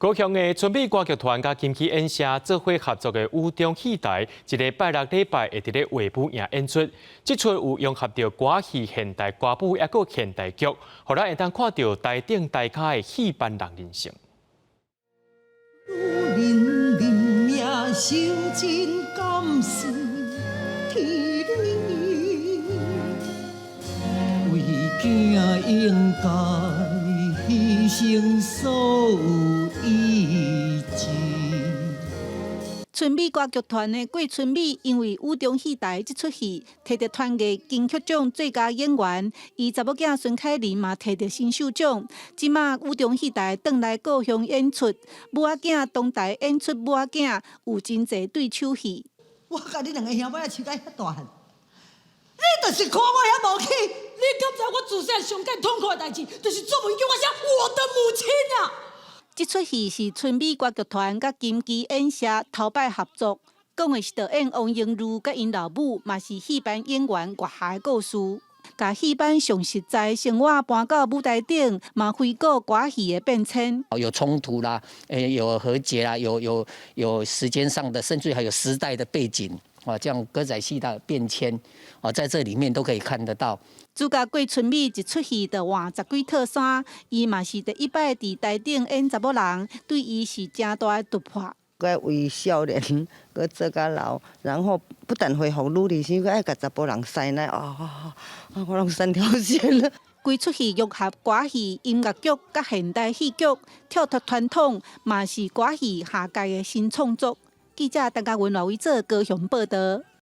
高雄的春美歌劇團佮金枝演社做伙合作的雨中戲台，這个拜六禮拜會佇咧衛武營演出。這齣有融合著歌戲、現代歌舞，抑閣現代劇，予咱會當看著台頂台跤的戲班人人生。人命受盡甘心天理，為囝應該犧牲所有意志。春美歌劇團的郭春美因為《雨中戲台》這齣戲，摕著團藝金曲獎最佳演員，伊查某囝孫凱琳嘛摕著新秀獎。這馬《雨中戲台》轉來高雄演出，母仔囝同台演出母仔囝有真濟對手戲。我共你兩个兄妹仔飼甲遐大漢，你就是看我遐無起，你敢知我自細上艱痛苦的代誌，就是做夢叫我寫我的母親啊！這齣戲是春美歌劇團佮金枝演社頭擺合作，講的是導演王英如佮𪜶老母，嘛是戲班演員月霞的故事，共戲班上實在生活搬到舞台頂，嘛回顧歌戲的變遷。有衝突啦，誒，有和解啦，有時間上的，甚至還有時代的背景，啊，這樣歌仔戲的變遷，啊，在這裡面都可以看得到。主角郭春美一出戲就換十幾套衫，伊嘛是第一擺佇台頂演查某人，對伊是誠大的突破。閣為少年，閣做甲老，然後不但恢復女力，是閣愛共查埔人師奶啊，我攏三條線了。規齣戲融合歌戲、音樂劇佮現代戲劇，跳脫傳統，嘛是歌戲下界的新創作。記者陳嘉文、羅偉哲高雄報導。